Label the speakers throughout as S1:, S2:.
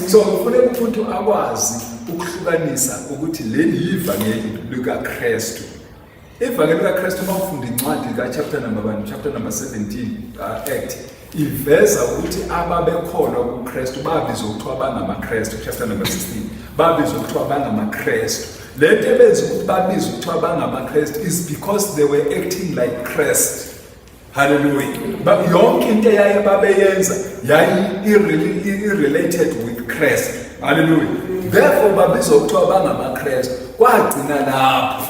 S1: So kufuneka umuntu akwazi ukuhlukanisa ukuthi leli yivangeli likaKristu. Ivangeli likaKristu, uma ufunda incwadi ka-chapter number 1, chapter number 17 ka-Act, iveza ukuthi ababekholwa kuKristu babizwa kuthiwa bangamaKristu. Chapter number 16, babizwa kuthiwa bangamaKristu. Le nto ebenza ukuthi babizwe kuthiwa bangamaKristu is because they were acting like Christ. Hallelujah. Yonke into eyaye babeyenza yayi related with Christ. Hallelujah. Therefore babizwa kuthiwa bangamaKristu. Kwagcina lapho.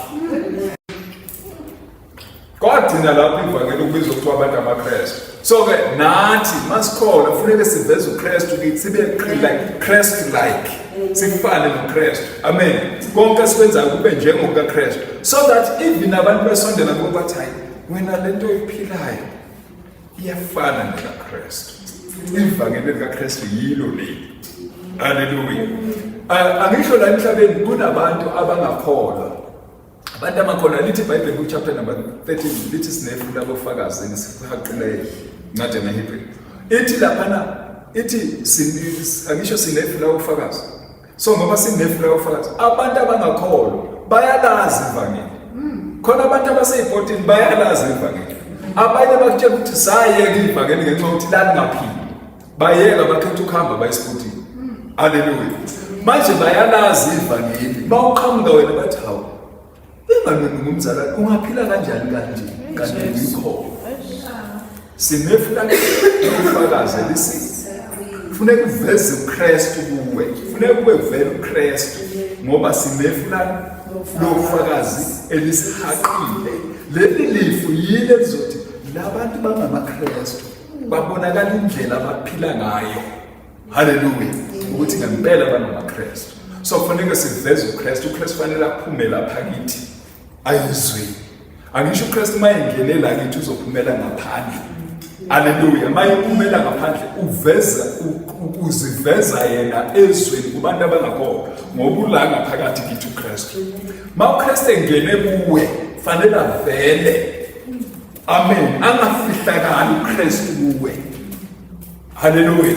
S1: Kwagcina lapho ivangeli ukubizwa kuthiwa abantu amaKristu. So ke nathi masikholwa kufuneka siveze uKristu kithi, sibe like Christ like. Sifane noKristu. Amen. Konke esikwenzayo kube njengokukaKristu. So that even abantu besondela kubo bathi, hayi wena, lento oyiphilayo iyafana nekaKristu. Ivangeli likaKristu yilo leli. Haleluya. Angisho la emhlabeni kunabantu abangakholwa. Abantu amakholwa, lithi iBhayibheli ku-chapter number 13, lithi sinefu labofakazi elisihaqileyo, incwadi yamaHebrew. Ithi laphana, ithi angisho sinefu labofakazi. So ngoba sinefu labofakazi, abantu abangakholwa bayalazi ivangeli. Khona abantu abaseyibhotini bayalazi ivangeli. Abanye bakutshela ukuthi sayeka ivangeli ngenxa yokuthi lalingaphili. Bayeka, bakhetha ukuhamba bayisipotini. Haleluya. Manje bayalazi ivangeli. Bawuqhamuka wena bathi, hawu, benganoni ngumzalwane, ungaphila kanjani kanje kanti uyikholwa? Sinefu lokufakaza lisi funeka uveze uKristu kuwe, funeka kube vele uKristu, ngoba sinefu lofakazi elisihaqile. Leli lifu yile lizothi labantu bangamaKristu, babonakala indlela abaphila ngayo, haleluya, ukuthi ngempela bangamaKristu. So kufanele siveze uKristu. UKristu fanele aphume lapha kithi ayizweni. Angisho uKristu uma engene la kithi uzophumela ngaphandle. Haleluya. Uma ephumela ngaphandle uveza uziveza yena ezweni kubantu abangakholwa, ngoba ula ngaphakathi kithi uKristu. Uma uKristu engene kuwe fanele avele. Amen. Angafihlakali uKristu kuwe. Haleluya.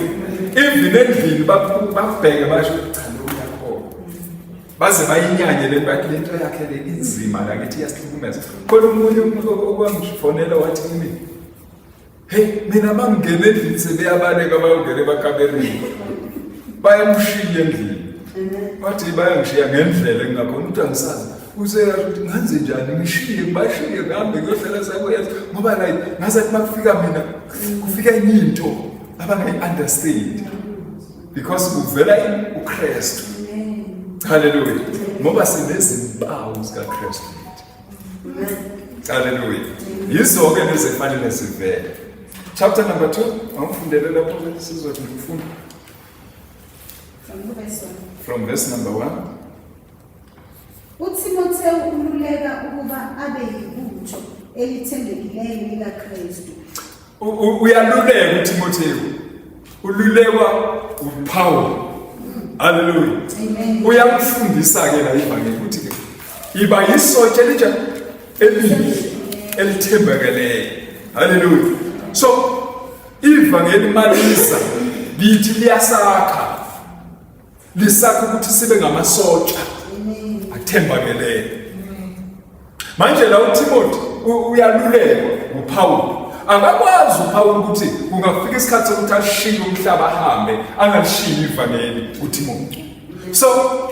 S1: Even endlini bakubheke basho, cha, lo uyakholwa. Baze bayinyanye le bathi lento yakhe le inzima la ngithi iyasihlukumeza. Khona omunye okwangifonela wathi kimi, hey, mina mangingena endlini sebeyabaleka bayongena emakamereni, bayamshiya endlini. Wathi bayangishiya ngendlela engingakhona ukuthi angisazi. Useyasho ukuthi ngenze njani, ngishiye, ngibashiye, ngihambe ngiyohlala sakuyenza, ngoba like ngazathi makufika mina kufika enye into abangayi-understand because kuvela uKristu. Haleluya. Ngoba sinezimpawu zikaKristu. Haleluya. Yizo-ke lezi efanele zivele. Chapter number 2, awufundele lapho sizothi ngifunda.
S2: From verse 1.
S1: From verse number 1.
S2: UThimothewu ululeka ukuba abe yibutho elithembekileyo likaKristu.
S1: Uyaluleka uTimothewu. Ululekwa uPaul. Haleluya.
S2: Amen.
S1: Uyamfundisa ke la ivangeli ukuthi ke iba yisotsha elitsha elihle elithembakeleyo. Haleluya. So ivangeli maliza lithi liyasakha, lisakha ukuthi sibe ngamasotsha athembakeleyo. Manje la uTimothy uyalulekwa nguPaul. Akakwazi uPaul ukuthi kungafika isikhathi sokuthi ashiye umhlaba ahambe angalishiyi ivangeli kuTimothy. So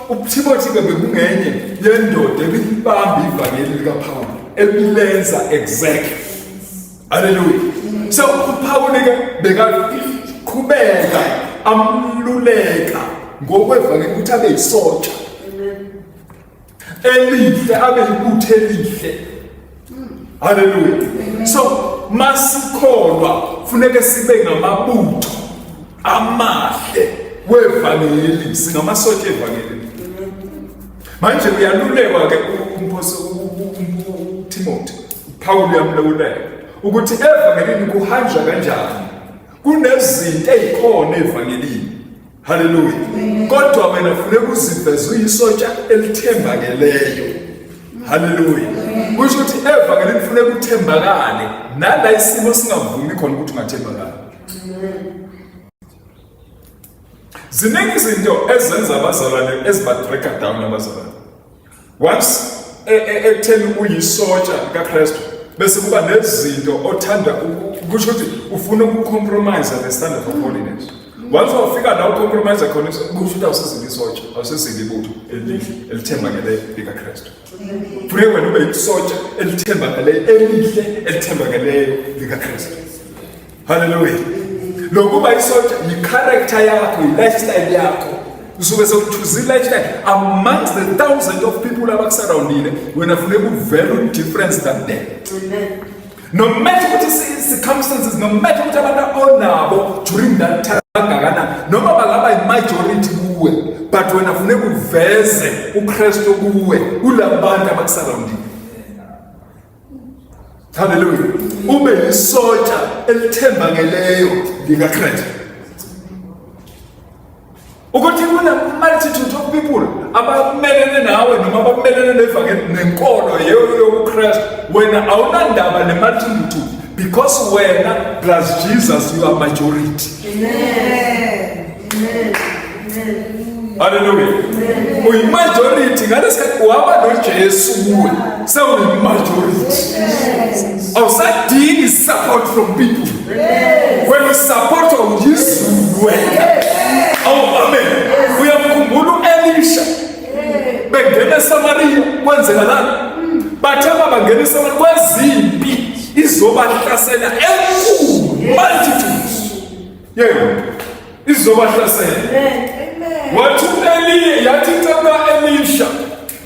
S1: uTimothy ke bekungenye yendoda ebibamba ivangeli likaPaul, ebilenza exactly. Haleluya. So uPaul ke bekaqhubeka amluleka ngokwevangeli ukuthi abe yisotsha elihle, abe yibutho elihle. Haleluya. So masikholwa funeke sibe ngamabutho amahle wevangeli, singamasotsha evangeli. Manje uyalulekwa ke umphoso uTimothy, Paul uyamluleka ukuthi evangelini kuhanjwa kanjani, kunezinto ezikhona evangelini. Haleluya. Kodwa wena funeka uziveze uyisotsha elithembakeleyo. Haleluya. Kusho ukuthi evangelini funeka uthembakale nala isimo singavumi khona ukuthi ungathembakala. Ziningi izinto ezenza abazalwane ezibadraga down abazalwane. Once e, e, ekutheni uyisotsha likaKristu bese kuba nezinto othanda kusho ukuthi ufuna ukucompromise the standard of holiness. Once wafika la ucompromise khona kusho ukuthi awusizile isotsha, awusizile ibutho elihle elithembakeleyo likaKristu. Funeka wena ube isotsha elithembakeleyo elihle elithembakeleyo likaKristu. Haleluya. Lokuba isotsha yi-character yakho, yi-lifestyle yakho. Usuke sewuchoose i-lifestyle amongst the thousand of people abakusurroundile, wena funeka uvele u-difference than them. Amen. No matter ukuthi circumstances, no matter ukuthi abantu onabo during that time bangakanani, noma bangaba yi-majority kuwe, but wena funeka uveze uKristu kuwe kulabantu abakusurroundile. Haleluya. Ube yisotsha elithembakeleyo likaKristu. Ukuthi kuna multitude of people abamelene nawe noma abamelene nevangeli nenkolo yobuKristu, wena awunandaba ne multitude because wena plus Jesus you are majority.
S2: Amen. Amen. Amen.
S1: Haleluya. Uyimajority ngalesikhathi waba noJesu kuwe. Sewuyimajority. Awusadingi support from people. When you support uyizulu wena. Awu amen. Uyamkhumbula uElisha. Bengena eSamaria kwenzeka lana. Bathe bangena eSamaria kwezimpi izobahlasela enkulu multitudes. Yebo. Izobahlasela. Wathi uEliya yathi inceku kaElisha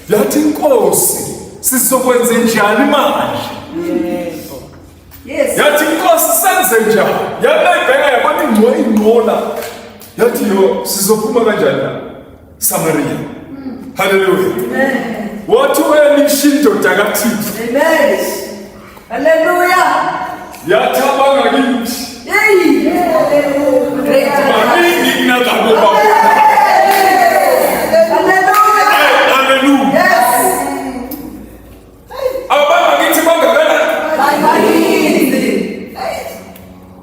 S1: yathi inkosi sizokwenza njani manje?
S2: Yebo. Yes.
S1: Yathi inkosi senze njani? Yathi ayibheka yabona ingco ingqola. Yathi yo sizophuma kanjani la? Samaria. Hallelujah.
S2: Amen.
S1: Wathi uElisha indoda kaThixo.
S2: Amen. Hallelujah.
S1: Yathi abangakithi.
S2: Hey. Great.
S1: Baningi kunalabo baba.
S2: Hallelujah.
S1: Hallelujah.
S2: Yes.
S1: Abangakithi bangakanani?
S2: Baningi.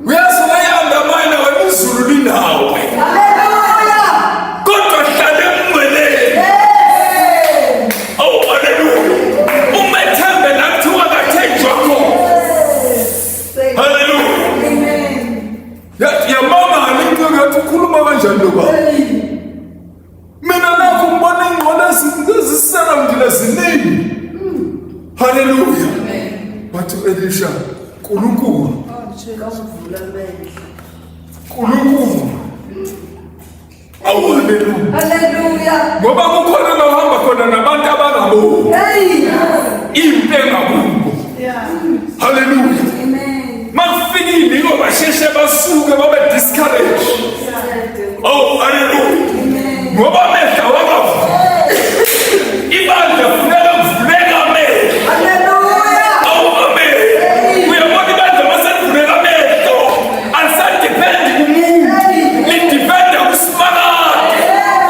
S1: Uyazi ungayi-undermine wena izulu linawe.
S2: Hallelujah.
S1: Kodwa hlala emngceleni.
S2: Yes.
S1: Oh hallelujah. Umethembe la kuthiwa kathenjwa khona. Hallelujah.
S2: Amen.
S1: Yathi yamangala inceku yathi ukhuluma kanjani lo baba? Mina nakho ngibona ingqondo eziserawundile ziningi. Haleluya. Wathi uElisha, uNkulunkulu, uNkulunkulu. Awu haleluya.
S2: Haleluya.
S1: Ngoba kukhona la uhamba khona nabantu abangaboni.
S2: Hey.
S1: Impi engakubo.
S2: Yeah.
S1: Haleluya.
S2: Amen.
S1: Makufikile basheshe basuke babe discouraged. Oh haleluya. Ngoba amehlo awakavu. Ibandla funeka kuvuleka amehlo.
S2: Hallelujah.
S1: Awu amen. Uyabona ibandla maselivuleka amehlo. Alisadependi kumuntu. Lidependa kusimakade.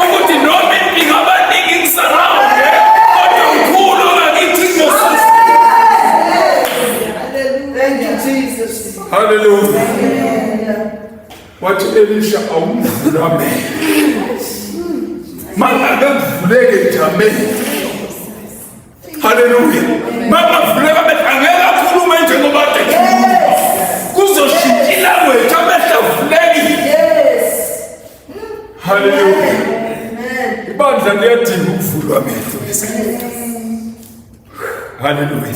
S1: Ukuthi noma impi ngabaningi ngisurround kodwa mkhulu ongakithi Nkosi.
S2: Thank you, Jesus.
S1: Hallelujah. Wathi Elisha awumvula amehlo. Mangake kuvuleke nje amehlo. Haleluya. Mangavuleka amehlo angeke akhulume njengoba kade ekhuluma. Kuzoshintsha ilanguage amehlo avulekile.
S2: Yes.
S1: Haleluya.
S2: Amen.
S1: Ibandla liyadinga ukuvulwa amehlo ngesikhathi. Haleluya.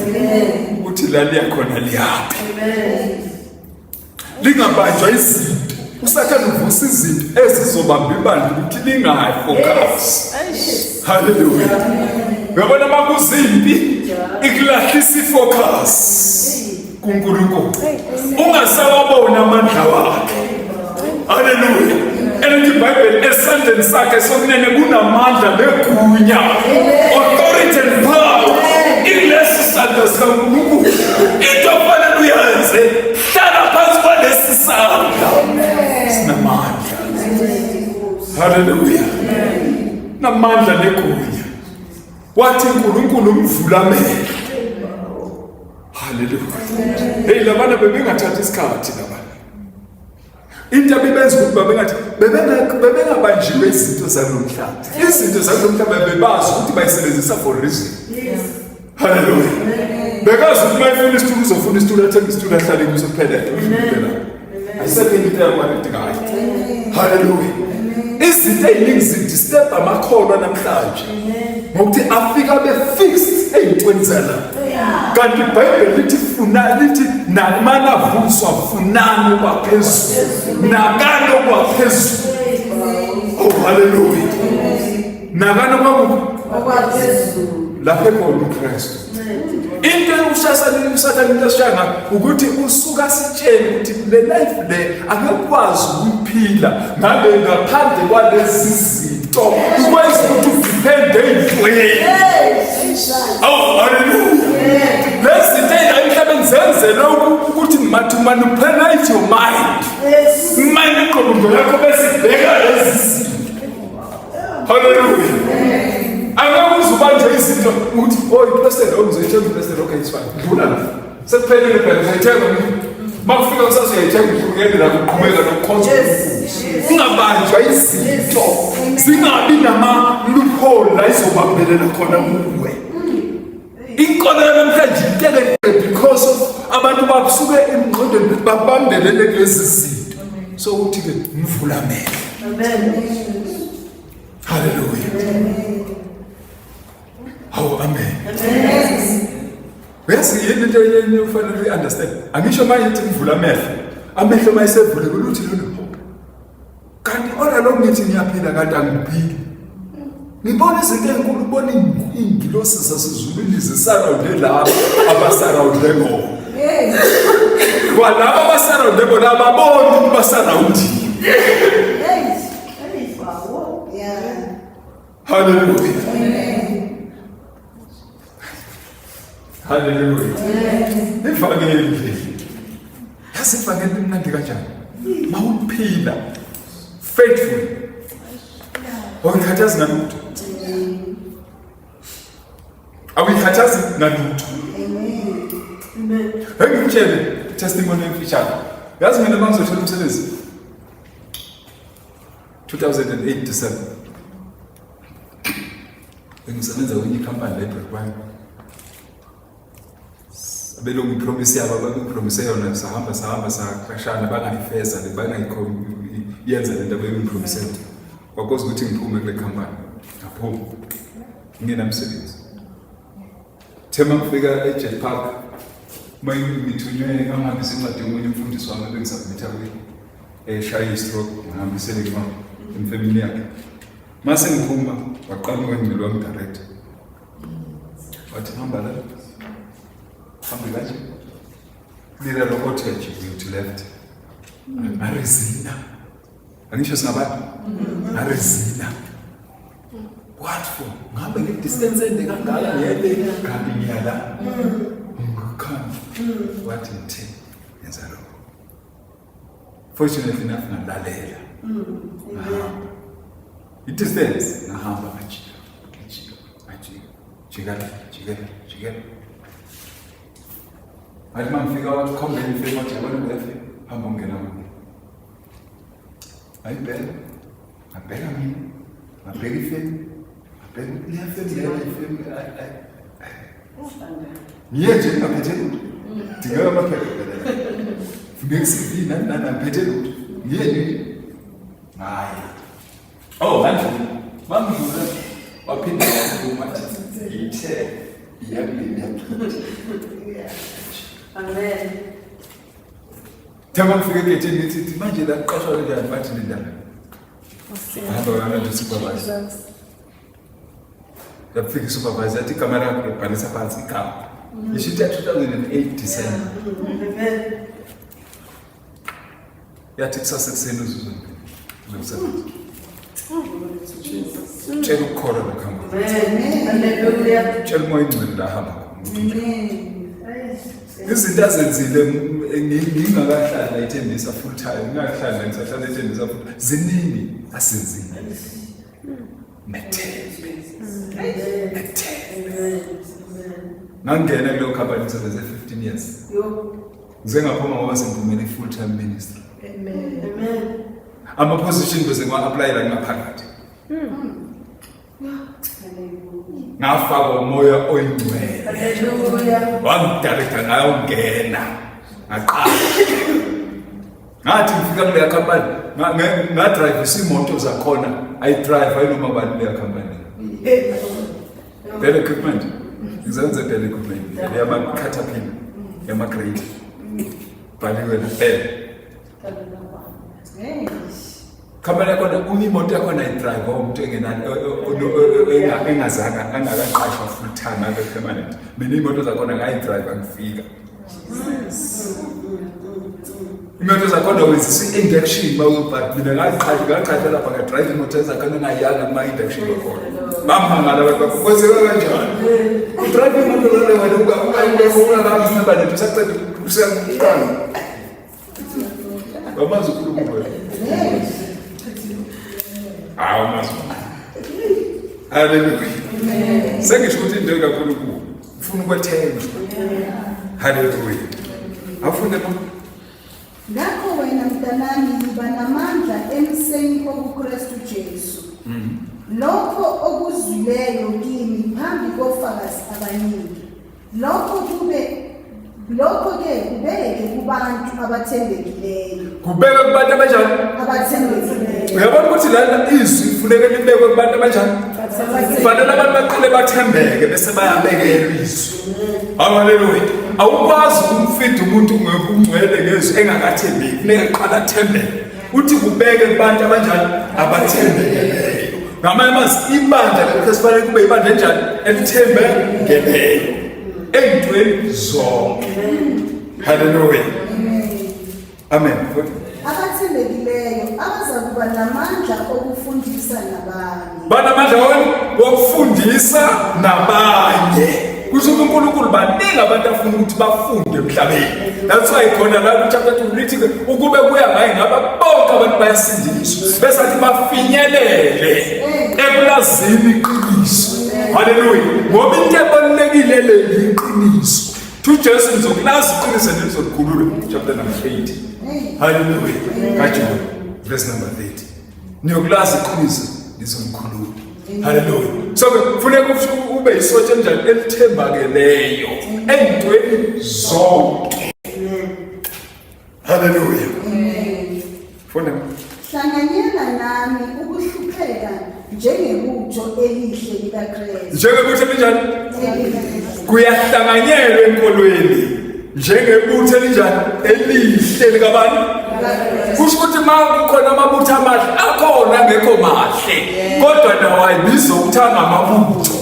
S1: Ukuthi la liya khona liyaphi.
S2: Amen.
S1: Lingabanjwa izinto. USathane uvusa izinto ezizobamba ibandla ukuthi lingayifocus. Haleluya. Uyabona makuzimpi ikulahlisa ifocus kuNkulunkulu. Ungasawabona amandla wakhe. Haleluya. Elithi iBhayibheli esandleni sakhe sokunene kunamandla negunya. Authority and power. Ilesi sandla sikaNkulunkulu. Into ofanele uyenze, hlala phansi kwalesi sandla. Sinamandla. Haleluya. Namandla negunya. Wathi uNkulunkulu umvula amehlo. Haleluya. Hey labana bebengathatha isikhathi labana. Into abebenza ukuthi babengathi bebengabanjiwe izinto zalo mhlaba. Izinto zalo mhlaba bebazi ukuthi bayisebenzisa for reason.
S2: Yes.
S1: Haleluya. Bekazi ukuthi mayifuna isitulo uzofuna isitulo athenge isitulo ahlale kuso kuphela. Ayisekho into eyakwaridikayo. Haleluya. Izinto eziningi zidisturb amakholwa namhlanje. Ngokuthi afika be fixed eyintweni zala. Kanti iBhayibheli lithi funa lithi namana vuswa funani kwaphezulu. Nakani okwaphezulu. Oh haleluya. Nakani
S2: okwaphezulu.
S1: Lapho ekhona uKristu. Into yokushasa uSathane into esishaya ngayo ukuthi usuka sitshele ukuthi le life le akekwazi ukuyiphila ngale ngaphandle kwalezi zinto ukwenza ukuthi udepende ey'ntweni. Oh, hallelujah. Lezi zinto ey'la emhlabeni zenzelwe ukuthi to manipulate your mind. Mind ingqondo yakho bese ibheka lezi zinto. Hallelujah. Angeke uze ubanjwe izinto ukuthi oh iplastela oh ngizoyithenga iplastela okay it's fine. Dlula la. Sekuphelile phela uzoyithenga uma kufika kusasa uyayithenga uhlukene la kuqhubeka nokukhonza ungabanjwa izinto zingabi nama loophole la izobambelela khona kuwe. Inkolo yanamhlanje intekele because of abantu basuke emngqondweni babambelele kulezi zinto. So uthi ke mvula amehlo.
S2: Amen.
S1: Hallelujah. Hawu amen.
S2: Amen.
S1: Uyazi yini into enye ufanele uyi-understand? Angisho manje ukuthi mvula amehlo. Amehlo mayesevulekile uthi lona kanti all along ngithi ngiyaphila kanti angiphili. Ngibona izinto ezinkulu, ubona iy'ngilosi zasezulwini zisarawunde labo abasarawunde bona. Kwalabo abasarawunde bona ababoni ukuthi basarawundiwe. Haleluya. Haleluya. Ivangeli nje. Yazi ivangeli limnandi kanjani? Mawuphila faithful. Awuyikhathazi ngalutho. Awuyikhathazi ngalutho. Amen. Ngikutshele testimony emfishane. Yazi mina mangizothola umsebenzi 2008 December. Bengisebenza kwenye ikhampani la eBhekwane. Abelungu ipromise yabo ababengipromise yona sahamba sahamba sakhashana bangayifeza le bangayiyenza le nto abebengipromise yona. Kwakosa ukuthi ngiphume kule khampani. Ngaphuma. Ngingenamsebenzi. Thema ngifika eJet Park uma ngithunywe ngangihambisa incwadi yomunye umfundisi wami ebengisubmitha kuye eshaya i-stroke ngihambisele kumama emfemini yakhe. Mase ngiphuma waqala ukwengcwele wami direct. Wathi hamba la. Hambe kanje. Lila lo cottage ngithi left. Ngaresina. Angisho singabantu. Ngaresina. What for? Ngabe nge distance ende kangaka ngiyele kanti ngiyala. Ngikhona. Wathi ngithe yenza lokho. Fortunately enough ngalalela. Ngahamba. I-distance ngahamba ngajika. Ngajika. Ngajika. Jika la, jika la, jika la. Ngathi uma ngifika wathi khombeni ifemu wathi yabona le femu hamba ungena kuyo. Ngayibheka. Ngabheka mina. Ngabheka ifemu. Ngabheka leya femu leya ifemu. Ngiye nje ngingaphethe lutho. Dingeka amaphepha phela. Funeka i-CV nani nani angiphethe lutho. Ngiye nje. Hayi. Oh, manje bamdlula waphinde wakhuluma athi ngithe iyakulila.
S2: Amen.
S1: Thema ngifike egethini ngithi manje la kuqashwa kanjani bathi lindana. Hamba wena nje supervisor. Yafika isupervisor yathi igama lakho yabhalisa phansi igama. Isho into ya 2008 December.
S2: Amen.
S1: Yathi kusasa ekuseni uzuzongena. Uzokusebenza. Tshela ukukholwa lokuhamba.
S2: Amen. Hallelujah.
S1: Tshela umoya ingcwele la hamba khona. Izinto azenzile ngingakahlali la ethembisa full time, ngingakahlali la ngisahlala ethembisa full ziningi asenzile. Methembe. Methembe. Ngangena kuleyo company ngisebenze 15 years.
S2: Yo.
S1: Ngize ngaphuma ngoba sengiphumele i-full time ministry.
S2: Amen. Amen.
S1: Ama position bese ngiwa applyela ngaphakathi. Ngafaka umoya oyingcwele.
S2: Hallelujah.
S1: Wangidirecta ngayongena. Ngaqala. Ngathi ngifika kuleya company ngadrive imoto zakhona ayi drive ayinoma bani leya company. Bell equipment. Ngizenze bell equipment. Yama caterpillar. Yama grade. Bhaliwe la bell. Company yakhona uma imoto yakhona ayi-drive umuntu engazange angakaqashwa full time abe permanent. Mina imoto zakhona ngayi-drive ngifika. Imoto zakhona wenzisa i-induction but mina ngaqasha ngaqasha lapha nga-drive imoto zakhona ngayanga kuma-induction wakhona. Bamangala abantu bakho kwenzeka kanjani? U-drive imoto lale wena ungakabi permanent usaqeda usaqala. Bamazi ukhuluma wena. Hawu mazi. Hallelujah. Sengisho ukuthi into kakhulu kuwo. Ufuna ukwethenjwa. Hallelujah. Afunde ma.
S3: Ngakho wena mntanami yiba namandla emseni okuKristu Jesu. Lokho okuzwileyo kimi phambi kofakazi abaningi. Lokho kube lokho ke kubeke kubantu abathembekileyo.
S1: Kubeke kubantu abanjani?
S3: Abathembekileyo.
S1: Uyabona ukuthi lana izwi kufuneka libekwe kubantu abanjani? Kufanele abantu baqale bathembeke bese bayabekelwa izwi. Haleluya. Awukwazi ukumfida umuntu ngokungcwele ngezwi engakathembeki. Kufuneka aqale athembeke. Uthi kubeke kubantu abanjani? Abathembekileyo. Ngamanye amazwi ibandla likaKristu kufanele kube ibandla enjani? Elithembekeleyo ey'ntweni zonke. Haleluya. Amen.
S3: Abathembekileyo abazakuba namandla okufundisa nabanye.
S1: Banamandla wani? Wokufundisa nabanye. Kusho ukuthi uNkulunkulu baningi abantu afuna ukuthi bafunde emhlabeni. That's why khona la ku chapter 2 lithi ke ukube kuya ngaye ngaba bonke abantu bayasindiswa. Bese athi bafinyelele ekulazini iqiniso. Haleluya. Ngoba into ebalulekile le iqiniso. TuJesu ngizokulazi iqiniso nilizolikhulula. Chapter number 8. Haleluya. KaJohn verse number 30. Niyokulazi iqiniso nizonikhulula. Haleluya. So ke kufuneka ube isotsha enjani elithembakeleyo entweni zonke. Haleluya. Funda.
S3: Hlanganyela nami ukuhlupheka njengebutho elihle likaKristu.
S1: Njengebutho elinjani? Kuyahlanganyelwa enkolweni njengebutho elinjani? Elihle likabani? Kusho ukuthi uma kukhona amabutho amahle akhona angekho mahle kodwa nawo ayibizwa ukuthi angamabutho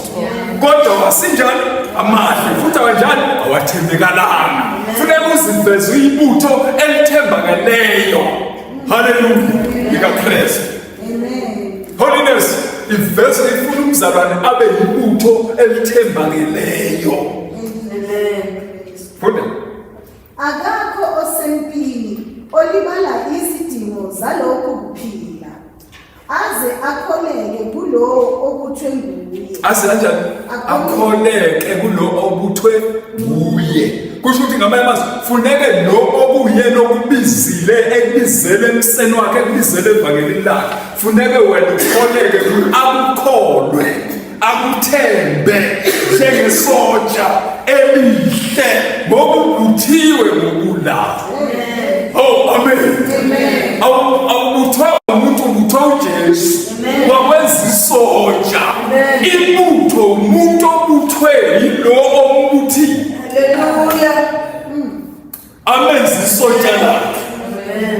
S1: kodwa wasinjani amahle futhi awanjani awathembekalanga funeka uziveze uyibutho elithembakeleyo haleluya likaKristu. Holiness iveze ifuna umzalwane abe yibutho elithembakeleyo. Funda.
S3: Akakho osempini olibala izidingo zalokhu kuphila aze akholeke kulowo obuthwe nguye.
S1: Aze kanjani? Akholeke kulo obuthwe nguye. Kusho ukuthi ngamanye amazwi funeke lo okuyena okubizile ekubizele emseni wakhe ekubizele evangelini lakhe funeke wena ukholeke akukholwe akuthembe njengesotsha elihle ngoba ubuthiwe ngokula. Oh, amen. Awubuthwa umuntu ubuthwa uJesu. Wakwenza isotsha. Ibutho umuntu obuthwe yilo ombuthile.
S2: Hallelujah.
S1: Amenze isotsha lakhe.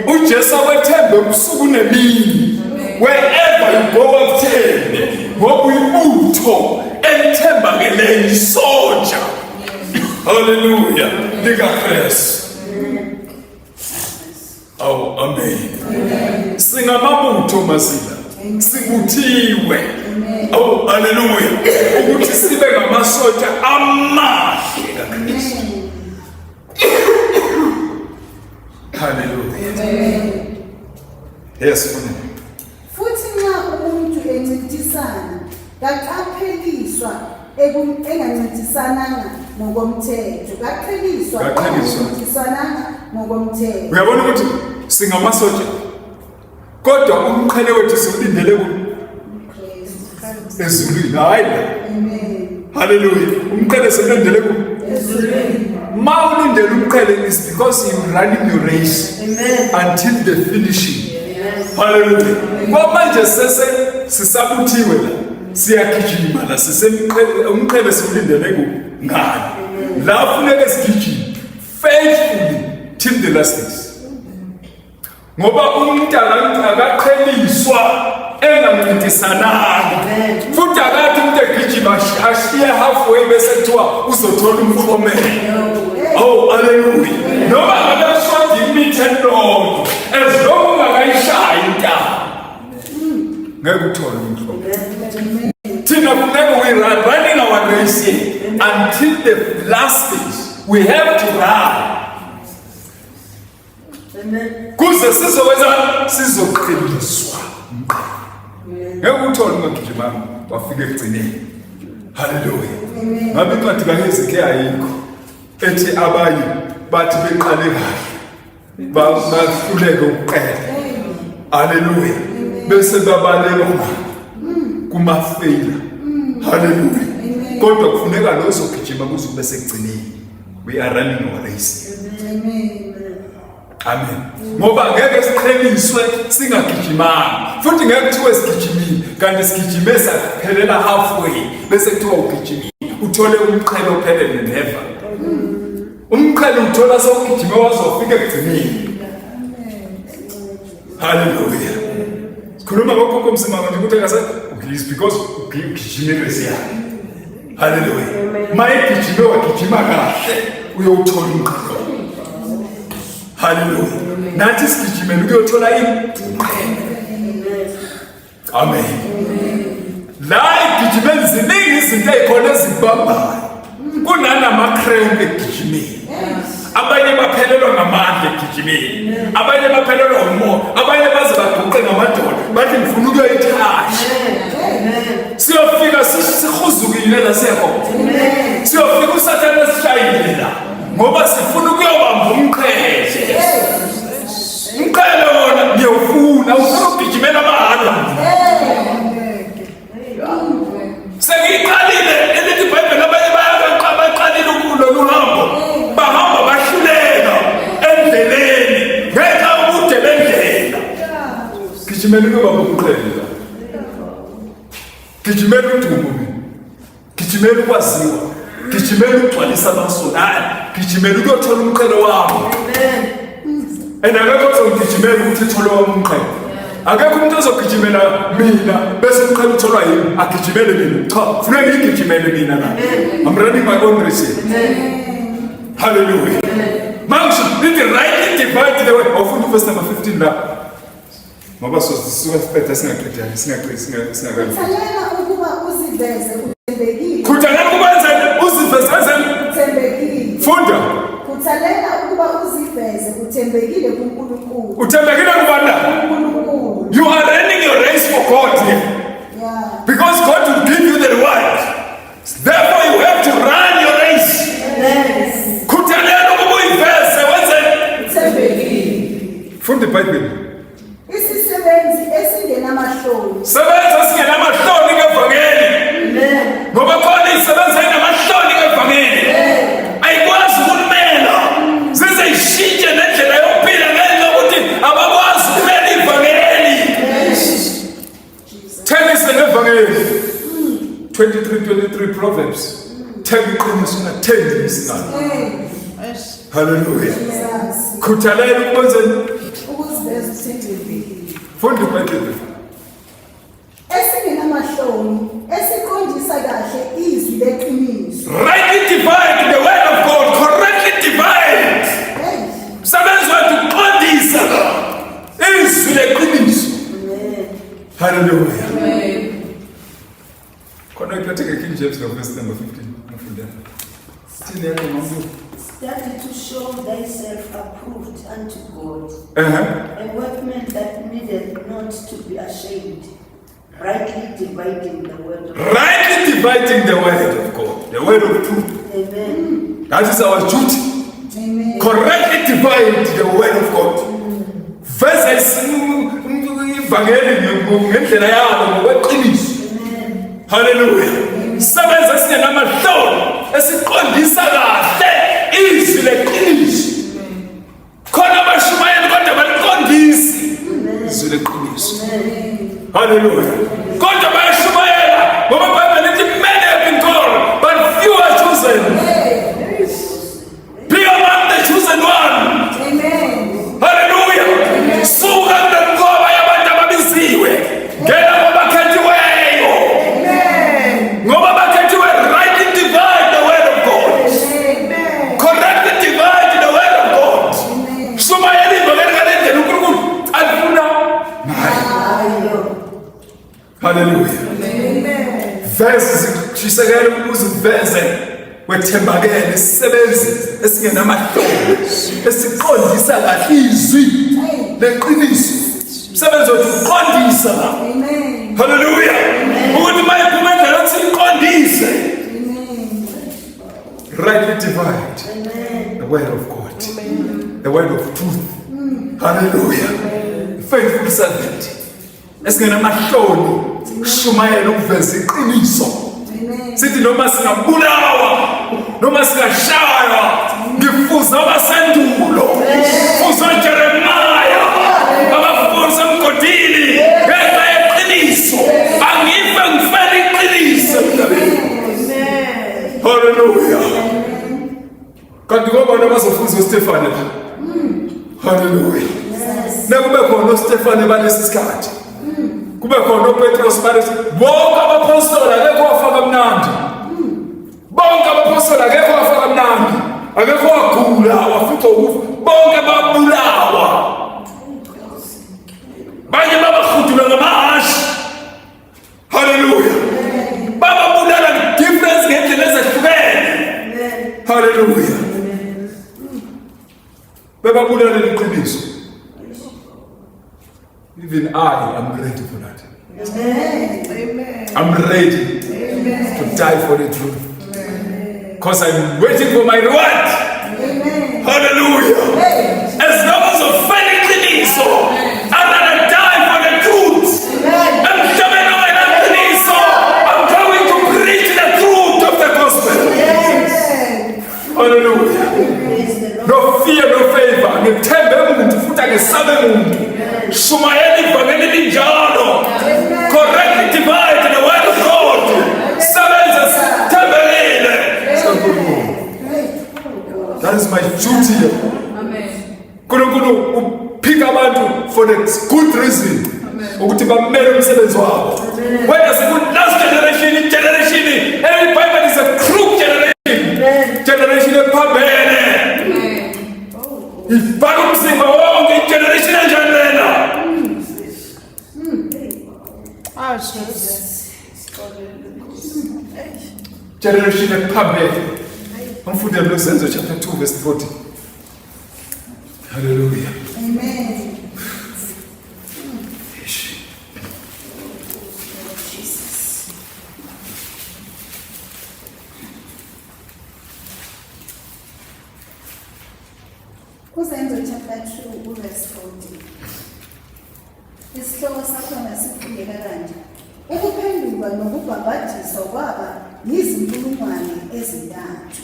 S1: uJesu akwethembe ubusuku nemini. Wherever you go akuthembe ngoba uyibutho elithembakeleyo isotsha. Hallelujah. LikaKristu. Awu amen. Singamabutho masila. Sibuthiwe. Awu haleluya. Ukuthi sibe ngamasotsha amahle kaKristu. Haleluya. Yes, funa.
S3: Futhi nxa umuntu encintisana kaqapheliswa engancedisananga ngokomthetho kaqheliswa
S1: Kaqheliswa.
S3: engancedisananga ngokomthetho
S1: Uyabona ukuthi Singamasotsha. Kodwa umqhele wethu siwulindele ku ezulwini. Hayi la. Hallelujah. Umqhele siwulindele ku
S2: Ezulwini.
S1: Ma ulindele umqhele is because you running your race.
S2: Amen.
S1: Until the finishing. Hallelujah. Kwamanje sese sisabuthiwe la. Siyagijima la sisemqhele umqhele siwulindele ku ngani. La funeke sigijime faithfully till the last days. Ngoba umuntu akaqheliswa engancintisananga. Futhi akathi umuntu egijima ashiye halfway bese kuthiwa uzothola umklomelo. Oh, hallelujah. Noma ngabe kushoda imitha elilodwa, as long ungakayishayi intaba. Ngeke uthole umklomelo. Thina funeka we are running our race here until the last days. We have to run.
S2: Amen.
S1: Kuze sizokwenza sizoqheliswa. Ngeke uthole ungagijimanga wafika ekugcineni. Hallelujah. Ngabe incwadi kaHezekiya ayikho ethi abanye bathi beqale kahle bahluleke ukuqeda. Hallelujah. Bese babaleka kuma-failure. Hallelujah. Kodwa kufuneka lo ozogijima kuze kube sekugcineni. We are running our race.
S3: Amen.
S1: Amen. Ngoba ngeke siqheliswe singagijimanga. Futhi ngeke kuthiwe sigijimile kanti sigijime saphelela halfway bese kuthiwa ugijimile. Uthole umqhele ophelele never. Umqhele uthola sewugijime wazofika ekugcineni. Hallelujah. Sikhuluma ngogogo Msimanga nje ukuthi akase is because ugijime race yakhe. Hallelujah. Mayegijime wagijima kahle uyowuthola umqhele. Hallelujah. Nathi sigijimela ukuyothola ini? Umqhele. Amen. La egijimeni ziningi izinto ezikhona ezibambayo. Kunanama-cramp egijimeni. Abanye baphelelwa ngamandla egijimeni. Abanye baphelelwa umoya. Abanye baze baguqe ngamadolo bathi ngifuna ukuyoyithasha. Siyofika sihuzukile la siyakhona. Siyofika uSathane esishayile la ngoba sifuna ukuyobamba umqhele. Umqhele wona ngiyawufuna, ufuna ukugijimela mahhala. Sengiyiqalile elithi iBhayibheli abanye baqalile kulolu hambo bahamba bahluleka endleleni ngenxa yobude bendlela. Gijimela ukuyobamba umqhele la. Gijimela udumo mina. Gijimela ukwaziwa. Gijimela ukugcwalisa amasonto. Hayi, gijimela ukuyothola umqhele wami. And akekho ozongigijimela ukuthi ethole wami umqhele. Akekho umuntu ozogijimela mina bese umqhele utholwa yimi agijimele mina. Cha, funeka ngigijimele mina la. I'm running my own race. Hallelujah. Manje lithi rightly divide the word. Awufunda verse number 15 la. Ngoba sisuka siqeda singaqedani singaqedi singakabi.
S3: Khuthalela ukuba uziveze uthembekile.
S1: Khuthalela ukuba wenzeni? Uziveze wenzeni?
S3: Uthembekile.
S1: Funda.
S3: Khuthalela ukuba uziveze uthembekile kuNkulunkulu.
S1: Uthembekile kubani la?
S3: kuNkulunkulu.
S1: You are running your race for God here.
S3: Yeah.
S1: Because God will give you the reward. Therefore you have to run your race. Khuthalela ukuba uyiveze wenzeni?
S3: Uthembekile.
S1: Funda iBhayibheli.
S3: Isisebenzi esingenamahloni.
S1: Sebenza singenamahloni ngevangeli. Ngoba khona isebenza inamahloni ngevangeli. Ayikwazi ukulimela. Zize ishintshe nendlela yokuphila ngenxa yokuthi abakwazi ukumela ivangeli. Thengise ngevangeli. 23 23 Proverbs. Thenga iqiniso ungathengi isingane. Hallelujah.
S3: Jesus.
S1: Khuthalela ukwenzeni?
S3: Ukuziveza uthembekile.
S1: Funda iBhayibheli.
S3: Esingenamahloni esiqondisa kahle izwi leqiniso.
S1: Rightly divide the word of God, correctly divide.
S3: Hey.
S1: Msebenzi wethu ukuqondisa izwi leqiniso. Hallelujah. Khona iphethe ke King James no verse number 15 ngifundela. Sithini yakho mambu?
S2: Study to show thyself approved unto God,
S1: Eh.
S2: a workman that needeth not to be ashamed, rightly dividing the word of God.
S1: Rightly dividing the word of God, the word of truth.
S2: Amen.
S1: That is our duty.
S3: Amen.
S1: Correctly divide the word of God. Veza ivangeli ngendlela yalo ngokweqiniso. Haleluya. Sebenza singenamahloni esiqondisa kahle izwi leqiniso. Khona abashumayeli kodwa baliqondisi izwi leqiniso. Haleluya. Kodwa bayashumayela ngoba iBhayibheli lithi many have been called but few are chosen. Be among the chosen one.
S3: Amen.
S1: Haleluya. Suka kule nkoba yabantu ababiziwe. Ngena kwabakhethiweyo.
S3: Amen.
S1: Ngoba abakhethiwe rightly divide the word of God.
S3: Amen.
S1: Correctly divide the word of God. Shumayela ivangeli ngale ndlela uNkulunkulu alifuna ngayo. Haleluya.
S3: Amen.
S1: Vese zishisekele ukuze uveze wethembakele isisebenzi esingenamahloni esiqondisa kahle izwi leqiniso. Umsebenzi wethu uqondisa.
S3: Amen.
S1: Haleluya. Ukuthi mayiphuma endlela othi iqondise.
S3: Amen.
S1: Rightly divide the word of God. The word of truth. Hallelujah. Faithful servant. Esingenamahloni kushumayela ukuveza iqiniso. Sithi noma singabulawa noma singashaywa ngifuza abasendulo. Fuza Jeremiah abafunza emgodini ngenxa yeqiniso. Angife ngifele iqiniso emhlabeni. Hallelujah. Kanti ngobani abazofunza uStefane la? Hallelujah. Nekube khona uStefane balesi sikhathi. Kube khona uPetros balesi. Bonke abapostoli akekho wafaka mnandi. Bonke abapostoli akekho wafaka mnandi. Akekho wagula wafica ukufa. Bonke babulawa. Banye babahudula ngamahhashi. Hallelujah. Bababulala difference ngendlela ezehlukene. Hallelujah. Bebabulala iqiniso. Even I am ready for that.
S3: Amen. Amen.
S1: I'm ready
S3: Amen.
S1: to die for the truth. Because I'm waiting for my reward.
S3: Amen.
S1: Hallelujah.
S3: Hey.
S1: As long as ufela iqiniso, I'm gonna die for the truth. Emhlabeni ongenaqiniso, I'm going to preach the truth of the gospel.
S3: Amen.
S1: Hallelujah. No fear, no favor. Ngithembe umuntu futhi angesabe muntu. Shumayela ivangeli linjalo. Correctly divide the word of God. Sebenza sithembekile. That is my duty. uNkulunkulu uphika abantu for the good reason ukuthi bamele umsebenzi wabo. Whether siku last generation, generation, every Bible is a crook generation. Generation ephambene. Ifaka umzimba wonke generation enjani lena?
S4: Oh, Jesus.
S1: Generation ephambene. Umfundi lo Zenzo chapter 2 verse 40. Hallelujah.
S3: Amen.
S1: Eish.
S3: Kuzenzo chapter 2 uverse 40. Isihloko sakhona sifundeka kanje. Ukuphenduka nokubhabhadiswa kwaba yizinkulungwane ezintathu.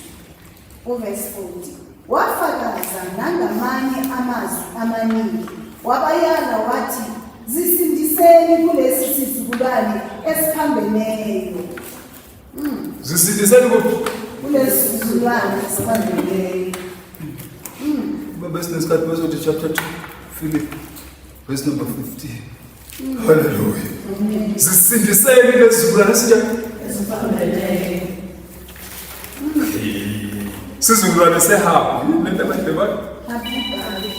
S3: Uverse 40. Wafakaza nangamanye amazwi amaningi. Wabayala wathi, zisindiseni kulesi sizukulwane esiphambeneyo.
S1: Zisindiseni kuphi?
S3: Kulesi sizukulwane esiphambeneyo.
S1: Baba sinesikhathi bazothi chapter 2 Philip verse number 15. Hallelujah. Zisindiseni lesizukulwane esinjani? Sizukulwane sehabu. Lento abantu beba
S3: Happy birthday.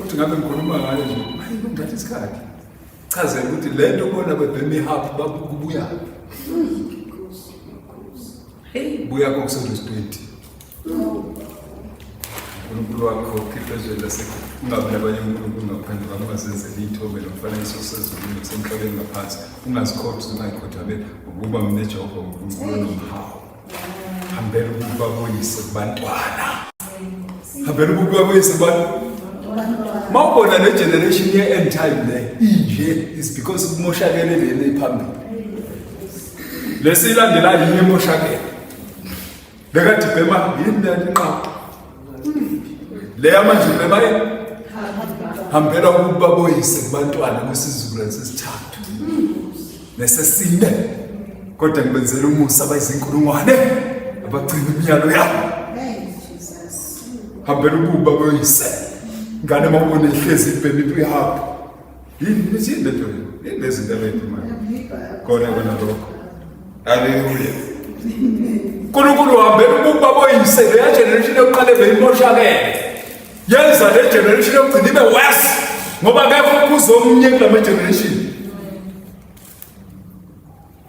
S1: Uthi ngabe ngikhuluma ngayo nje. Hayi kungithatha isikhathi. Chazela ukuthi lento bona bebhema ihabu bakubuya. Buya kokusondeza 20. uNkulunkulu wakho khipha ezweni laseGibhithe ungabi nabanye uNkulunkulu ngaphandle kwami ungazenzeli iy'thombe nomfanekiso osezulwini nosemhlabeni ngaphansi ungazikhothi ungayikhothameli ngokuba mina Jehova uNkulunkulu onomhawu hambela ububi baboyise kubantwana hambela ububi baboyise kubantwana. Mawubona le generation ye end time le inje is because kumoshakele lena ephambili. Lesilandelayo yiyo emoshakele. Bekade ibhema yini le nqaba. Le yamanje ibhema yini? Hambela ukuba boyise kubantwana kwisizukulwane sesithathu nesesine. Kodwa ngibenzela umusa abayizinkulungwane abagcina imiyalo yami. Hambela ukuba boyise. Ngane mawubona ihlezi ibhema into ihamba. Yini yini lento le? Yini lezi zinto abayiphumayo? Kona kona lokho. Haleluya. uNkulunkulu uhambela ukuba boyise leya generation yokuqala beyimoshakele. Yenza le generation yokugcina ibe worse ngoba akekho uphuza omunye kulama generation.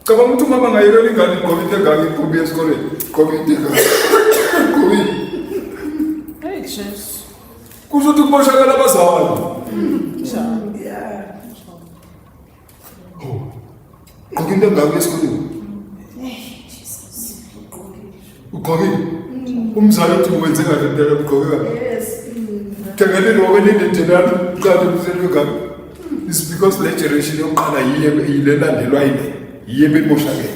S1: Cabanga ukuthi umama angayekela ingane igqoke into engaka iphumi esikoleni. Igqoke into engaka. Igqoke.
S4: Hey Jesu.
S1: Kusho ukuthi kumoshakala abazali.
S4: Njalo.
S1: Oh. Gqoka into engaka esikoleni. Ugqokile. Umzali uthi wenze kahle mntana ugqoke kahle.
S2: Yes.
S1: Thengele lokho elinde lana uqale umzali wengane. It's because le generation yokuqala yiye yile landelwa yile. Yiye bemoshakele.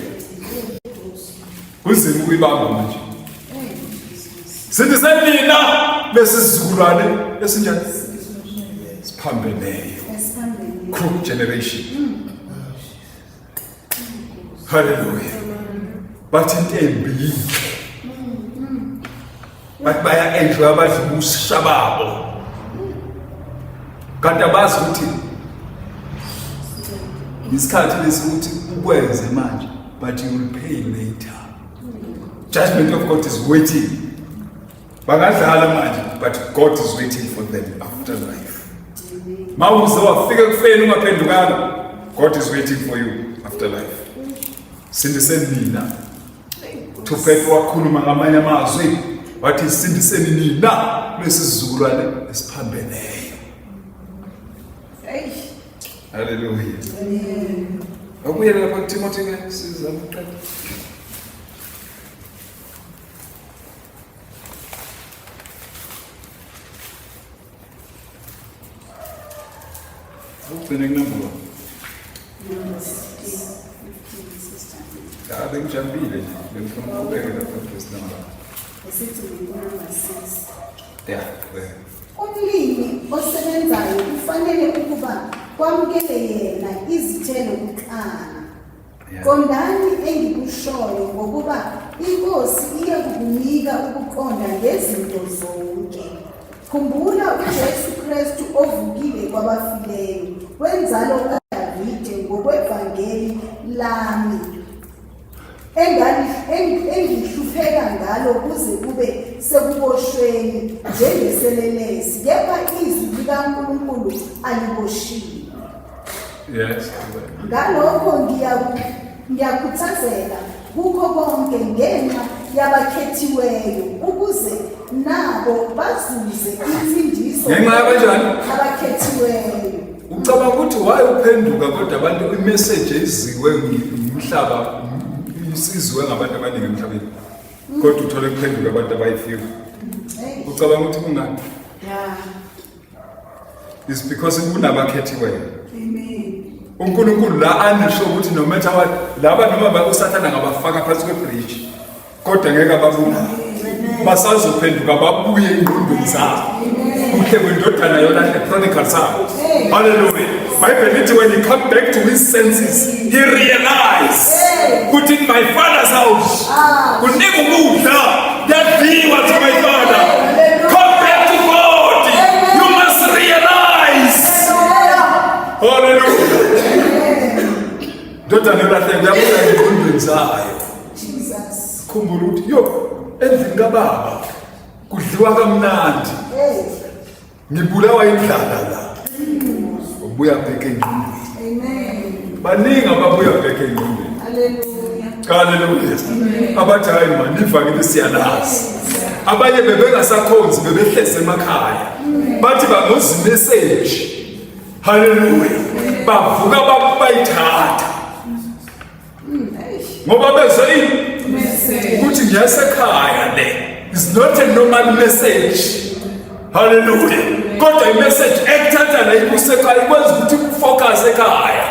S1: Kunzima ukuyibamba manje. Sithi senina lesizukulwane esinjani? Siphambeneyo. Crook generation. Hallelujah. Bathi into embi yinhle. Bathi baya enjoy abadla ubusha babo. Kanti abazi ukuthi isikhathi lesi ukuthi ukwenze manje but you will pay later. Judgment of God is waiting. Bangadlala manje but God is waiting for them after life. Mawuze wafika ekufeni ungaphendukanga God is waiting for you after life. Sindiseni nina. Thuphethu wakhuluma ngamanye amazwi wathi sindiseni nina kulesi sizukulwane esiphambeneyo. Haleluya. Awubuyele lapha kuTimothy ke sizama ukuqeda. Ugcine kunumber one.
S3: Number 16, 15, sister.
S1: Cha bengijampile nje bengifuna ukubeke lapha verse number.
S3: Esithi number 6.
S1: Yeah, there.
S3: Umlimi osebenzayo kufanele ukuba kwamukele yena izithelo kuqala.
S1: Yeah.
S3: Qondani engikushoyo ngokuba iNkosi iyakukunika ukuqonda ngezinto zonke. Khumbula uJesu Kristu ovukile kwabafileyo, wenzalo kaDavide ngokwevangeli lami engihlupheka ngalo kuze kube sekuboshweni njengeselelesi, kepha izwi likaNkulunkulu aliboshiwe.
S1: Yes.
S3: Ngalokho ngiyakhuthazela kukho konke ngenxa yabakhethiweyo ukuze nabo bazuze insindiso.
S1: Ngenxa yabanjani?
S3: Abakhethiweyo.
S1: Ucabanga ukuthi why uphenduka kodwa abantu imessage eziwe umhlaba isiziwe ngabantu abaningi emhlabeni. Kodwa uthole kuphenduka abantu abayifika. Ucabanga ukuthi kungani?
S3: Yeah.
S1: Is because kunabakhethiweyo.
S3: Amen.
S1: uNkulunkulu la anisho ukuthi no matter what laba noma uSathana ngabafaka phansi kwebridge kodwa ngeke ababulale basazophenduka babuye engqondweni zabo kuhle kwendodana yona the prodigal son hallelujah Bible lithi when he come back to his senses he realized ukuthi in my father's house kunika ukudla kuyadliwa to my father come back to God you must realize hallelujah ndodana yolahleka uyabuya engqondweni zayo
S3: Jesus.
S1: khumbula ukuthi yo endlini kababa kudliwa kamnandi ngibulawa indlala la ubuya bheke engqondweni
S3: Amen.
S1: baningi ababuya bheke engqondweni
S3: Hallelujah.
S1: haleluya abathi hayi mani ivangeli siyalazi abanye bebengasakhonzi bebehlezi emakhaya bathi bangoza imeseji haleluya bavuka bayithatha ngoba bezwe ini ukuthi ngiyasekhaya le is not a normal message haleluya. Kodwa imessage ekuthatha la ikusekhaya ikwenza ukuthi ufocus ekhaya.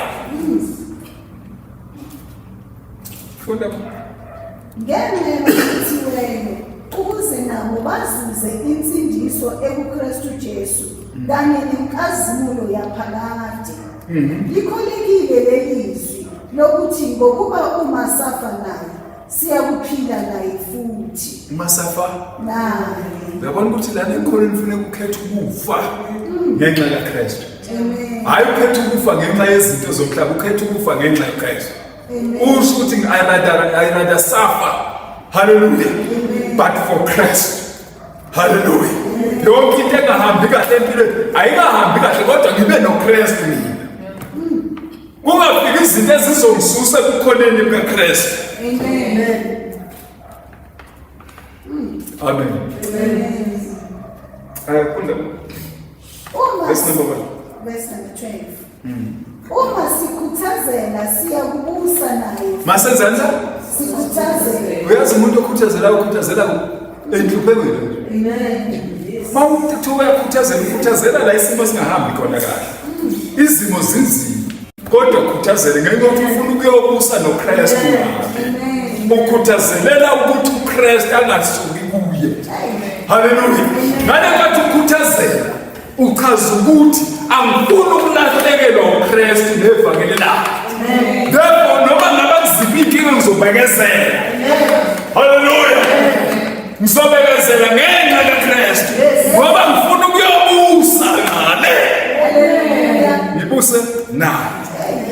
S1: Funda.
S3: Ngenxa yokuthiweyo ukuze nabo bazuze insindiso ekuKristu Jesu kanye nenkazimulo yaphakade. Likholekile leli zwi lokuthi ngokuba uma safa naye siyakuphila naye futhi.
S1: Uma safa
S3: naye.
S1: Uyabona ukuthi lana ekholweni kufuneka ukhethe ukufa ngenxa kaKristu.
S3: Amen.
S1: Hayi ukhethe ukufa ngenxa yezinto zomhlaba, ukhethe ukufa ngenxa kaKristu.
S3: Amen.
S1: Usho ukuthi I rather suffer. Hallelujah. But for Christ. Hallelujah. Yonke into engahambi kahle empilweni ayikahambi kahle kodwa ngibe noKristu mina. Kungafiki izinto ezizongisusa ebukhoneni bukaKristu.
S3: Amen.
S1: Amen.
S3: Amen.
S1: Funda.
S3: Uma
S1: Verse number one.
S3: Verse number 12. Uma sikhuthazela siyakubusa naye.
S1: Masenzani?
S3: Sikhuthazela.
S1: Uyazi umuntu okhuthazelayo ukhuthazela enhluphekweni.
S2: Amen. Yes.
S1: Uma umuntu kuthiwa uyakhuthazela ukhuthazela la isimo singahambi khona kahle. Izimo zinzima kodwa khuthazele ngenxa yokuthi ufuna ukuyobusa noKristu.
S3: Amen.
S1: Ukhuthazelela ukuthi uKristu angasuki kuye. Haleluya. Ngale nkathi ukhuthazela uchaza ukuthi angifuni ukulahlekelwa uKristu nevangeli lakhe. Therefore noma ngaba kuziphi inkinga ngizobekezela. Haleluya. Ngizobekezela ngenxa kaKristu ngoba ngifuna ukuyobusa ngale. Ngibuse naye.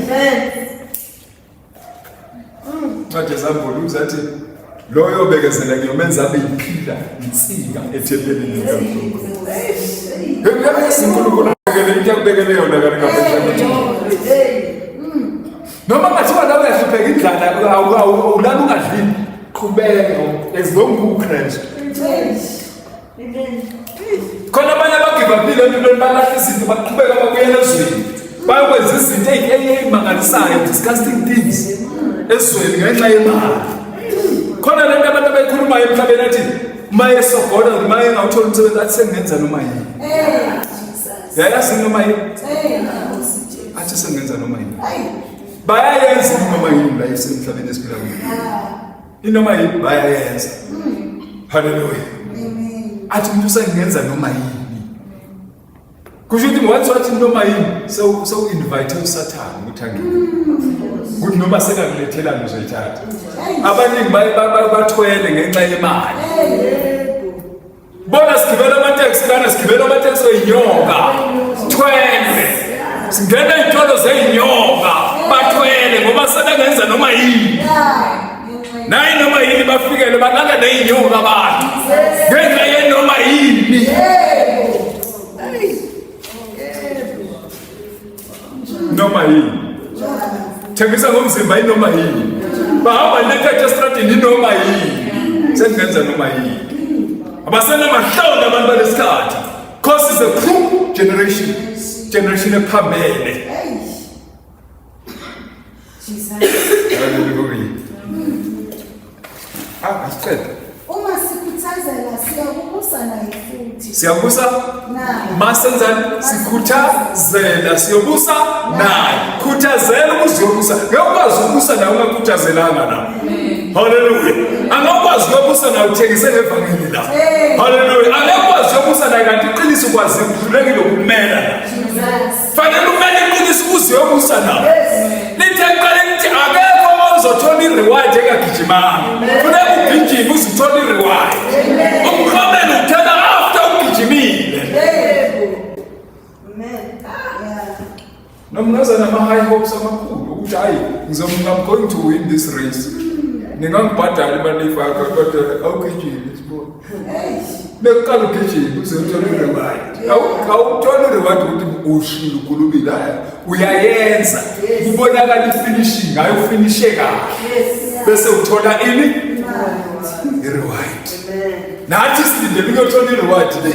S2: Amen.
S1: Incwadi yeZambulo uzathi loyo obekezela ngiyomenza abe yiphila insika ethempelini likaNkulunkulu. Uyazi uNkulunkulu akubekele into akubekele yona kanti ngaphandle. Noma ngathiwa la uyahlupheka indlala awulala ungadlini qhubeka as long uKristu. Khona abanye abagivapile empilweni balahla izinto baqhubeka babuyela ezweni bayokwenza izinto ey'mangalisayo disgusting things ezweni ngenxa yemali. Khona lento abantu abayikhulumayo emhlabeni athi uma esogola uma engawutholi umsebenzi athi sengingenza noma yini. Yayazi noma yini? Athi sengingenza noma yini. Bayayenza noma yini la esemhlabeni esiphila kuwo. Inoma yini bayayenza. Haleluya. Athi umuntu usengenza noma yini. Kusho ukuthi once wathi noma yini sewu invite uSathane ukuthi angene. Ukuthi noma sekakulethelana uzoyithatha. Abaningi bathwele ngenxa yemali. Bona sigibela amateksi lana sigibela amateksi oyinyoka. Thwele. Singena izitolo zeyinyoka bathwele ngoba sebengenza noma yini. Nayi noma yini bafikele balala neyinyoka abantu. Ngenxa yenoma yini. Noma yini. Thengisa ngomzimba inoma yini. Bahamba nekhethe estradini inoma yini. Sengenza noma yini. Abasenamahloni abantu balesikhathi. Cause is a crook generation. Generation ephambene.
S3: Jesus.
S1: Hallelujah. Ah, asiqede.
S3: Uma sikhuthazela siyakubusa naye futhi.
S1: Siyabusa
S3: Naye.
S1: Masenzani sikhuthazela siyobusa naye. Khuthazela ukuze uyobusa. Ngeke ukwazi ukubusa naye ungakhuthazelanga na. Hallelujah. Angakwazi ukuyobusa naye uthengise ngevangeli la. Hallelujah. Angeke ukwazi ukuyobusa naye kanti iqiniso ukwazi uhlulekile ukumela la.
S3: Jesus.
S1: Fanele umele iqiniso ukuze uyobusa naye. Lithe kuqale lithi akekho ozothola i-reward engagijimanga. Funeka ugijime uze uthole i-reward. Umklomelo uthela after ugijimile.
S2: Amen.
S3: Yeah.
S1: Noma ungaza nama-high hopes amakhulu ukuthi hayi I'm going to win this race. Ningangibhadala imali eyifaka kodwa awugijimi sibona. Bekuqala ugijime uze uthole i-reward. Awutholi i-reward ukuthi ushilo ukhulumile hayi uyayenza. Kubonakala i-finishing hayi ufinishe kahle. Bese uthola ini? I-reward. Nathi silindele ukuyothola i-reward le.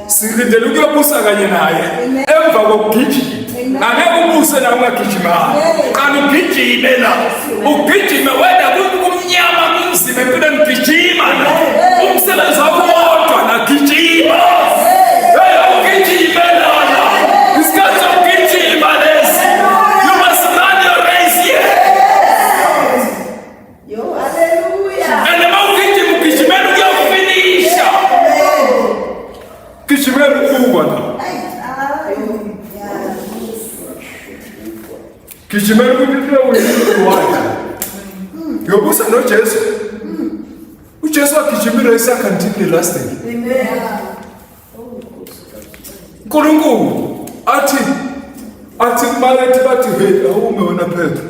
S1: Silindele ukuyobusa kanye naye emva kokugijima. Angeke ubuse la ungagijimanga. Qala ugijime la. Ugijime wena kumnyama kunzima empilweni gijima la. Umsebenzi wakho wodwa la gijima. Hey ugijime. Gijimela ukuthi reward. Yobusa noJesu. UJesu wagijima irace yakhe until the last day.
S2: Amen.
S1: uNkulunkulu athi athi kubalethe bathi hey awume wena Petro.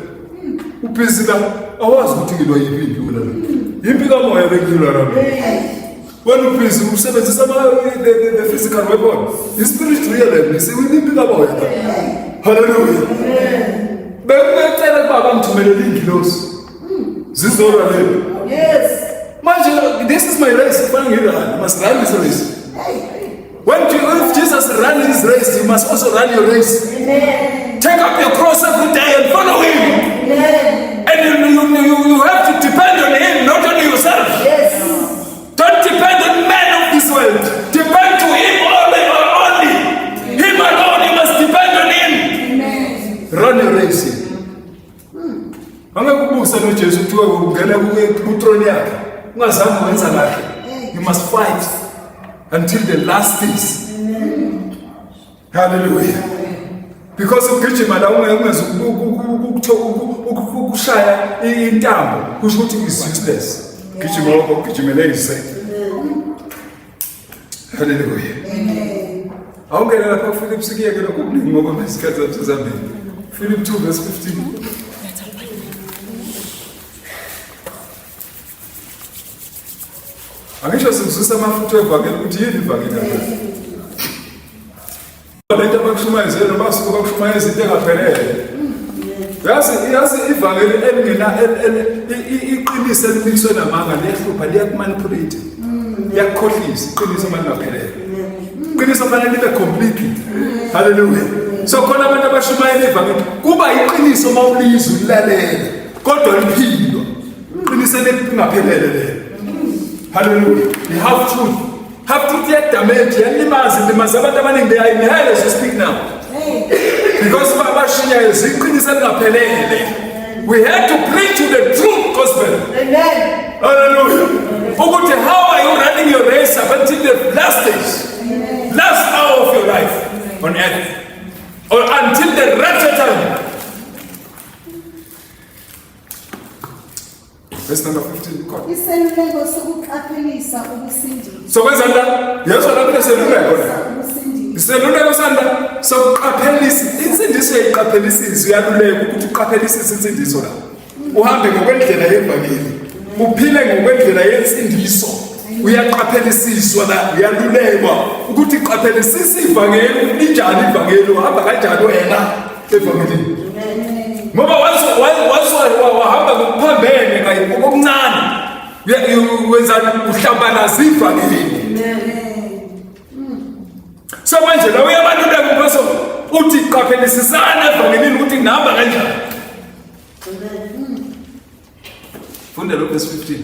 S1: Ubhizi la awazi ukuthi ngilwa yiphi impi wena la. Impi kamoya bengilwa la. Wena ubhizi usebenzisa the physical weapon. The spirit real and impi kamoya la. Hallelujah. Bengicela kubaba ngithumelele ingilosi. Zizolwa le.
S2: Yes.
S1: Manje this is my race. Kufanele ngirun. I must run this race. When if Jesus ran his race, you must also run your race.
S2: Amen.
S1: Take up your cross every day and follow him.
S2: Amen.
S1: And you have to depend on him, not on yourself.
S2: Yes.
S1: Don't depend on men of this world. Depend to him only, only. Him alone, you must depend on him.
S3: Amen.
S1: Run your race. Angeke ubuse noJesu kuthiwe ungena kutroni yakhe. Ungazange wenza kahle. You must fight until the last days. Hallelujah. Because ugijima la ungeze ukushaya intambo kusho ukuthi is useless. Gijima lokho ugijimele ize. Hallelujah.
S3: Amen.
S1: Awungena lapha kuPhilip sikuyeke lokho kuningi ngoba isikhathi sesihambile. Philip 2 verse 15. Angisho sikuzwisa amafutha evangeli ukuthi yini ivangeli ngempela. Lento abakushumayezele basuke bakushumayeza into engaphelele. Yazi ivangeli elingena iqiniso elimikiswe namanga liyahlupha liyakumanipulate. Liyakukhohlisa iqiniso uma lingaphelele. Iqiniso fanele libe completely. Hallelujah. So khona abantu abashumayela ivangeli kuba iqiniso uma ulizwa ulilalela kodwa liphilwa. Iqiniso elingaphelele lelo. Hallelujah. The half truth. Half truth iyadamage, iyalimaza, ilimaza abantu abaningi. They are in hell as we speak now. Because bashiya iqiniso elingaphelele. We had to preach to the truth gospel.
S2: Amen.
S1: Hallelujah. Ukuthi how are you running your race up until the last days? Last hour of your life on earth. Or until the rapture time. Verse number 15. Khona.
S3: Iseluleko sokuqaphelisa ukusindiswa.
S1: Sokwenza la? Yezwa lapho leseluleko la.
S3: Ukusindiswa.
S1: Iseluleko sanda sokuqaphelisa insindiso uyayiqaphelisisa uyaluleka ukuthi uqaphelisise insindiso la. Uhambe ngokwendlela yevangeli. Uphile ngokwendlela yensindiso. Uyaqaphelisiswa la uyalulekwa ukuthi qaphelisisa ivangeli linjani ivangeli uhamba kanjani wena evangelini. Ngoba once wahamba ngokuphambene kayi okuncane wenza uhlambalaza ivangeli. So manje la uyabaluleka umphaso uthi qaphelisisana evangelini ukuthi ngihamba kanjani. Funda lo verse 15.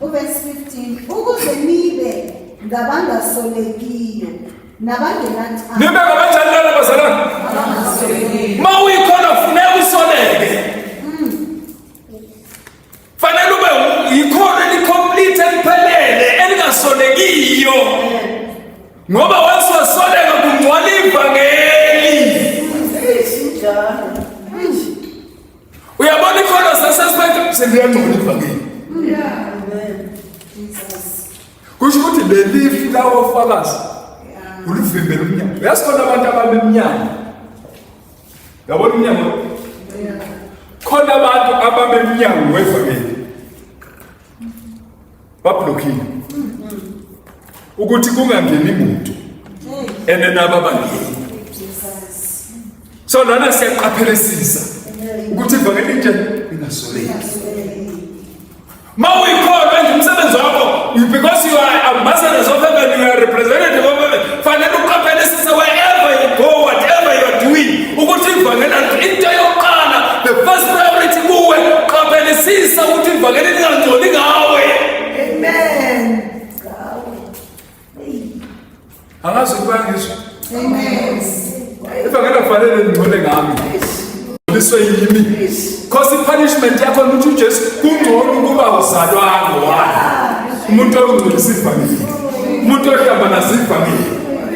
S3: Uverse 15 ukuze nibe ngabangasolekiyo nabangenacala.
S1: Nibe ngabanjani lana bazalwane?
S3: Abangasolekiyo.
S1: Ma uyikhona kufuneka usoleke. Fanele ube yikhona elicomplete eliphelele elingasolekiyo. Ngoba once wasoleka kungcwala ivangeli.
S2: Njalo.
S1: Uyabona ikhona sasesiphethe seliyangcola ivangeli.
S2: Amen.
S3: Jesus.
S1: Kusho ukuthi leli lawofakazi ulivimbela umnyango. Uyazi khona abantu abame emnyango. Uyabona umnyango? Khona abantu abame emnyango wevangeli. Bablockile. Ukuthi kungangeni muntu. Ene nabo abangeni.
S3: Jesus.
S1: So lana siyaqaphelisisa ukuthi ivangeli nje lingasoleki. Ma uyikholwa nje umsebenzi wakho because you are ambassadors of heaven, you are representative of heaven. Fanele uqaphelisise wherever you go, whatever you are doing. Ukuthi ivangeli into yokuqala, the first priority kuwe, qaphelisisa ukuthi ivangeli lingangcoli ngawe.
S3: Amen.
S1: Angazi ukuba ngizwe.
S3: Amen.
S1: Ivangeli akufanele lingcole ngami. Liswe yimi. Cause i-punishment yakho ukuthi uJesu kungcono ukuba uzalwanga wani. Umuntu ongcolisa ivangeli. Umuntu ohlambalaza ivangeli.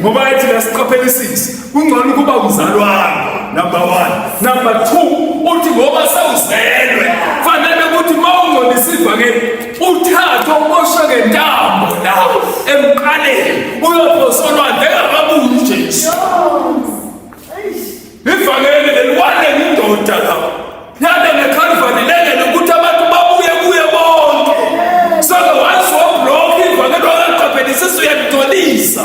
S1: Ngoba ethi la siqaphelisise. Kungcono ukuba uzalwanga. Number 1. Number 2, uthi ngoba sewuzelwe fanele ukuthi mawungcolisa ivangeli uthathwe uboshwe ngentambo la emqaleni uyophoswa olwandle engakabuyi uJesu. Ivangeli leli walenga indoda la. Yalenga eCalvary lengene ukuthi abantu babuye kuye bonke. So ke once wablock ivangeli wakaqaphelisisa uyalingcolisa.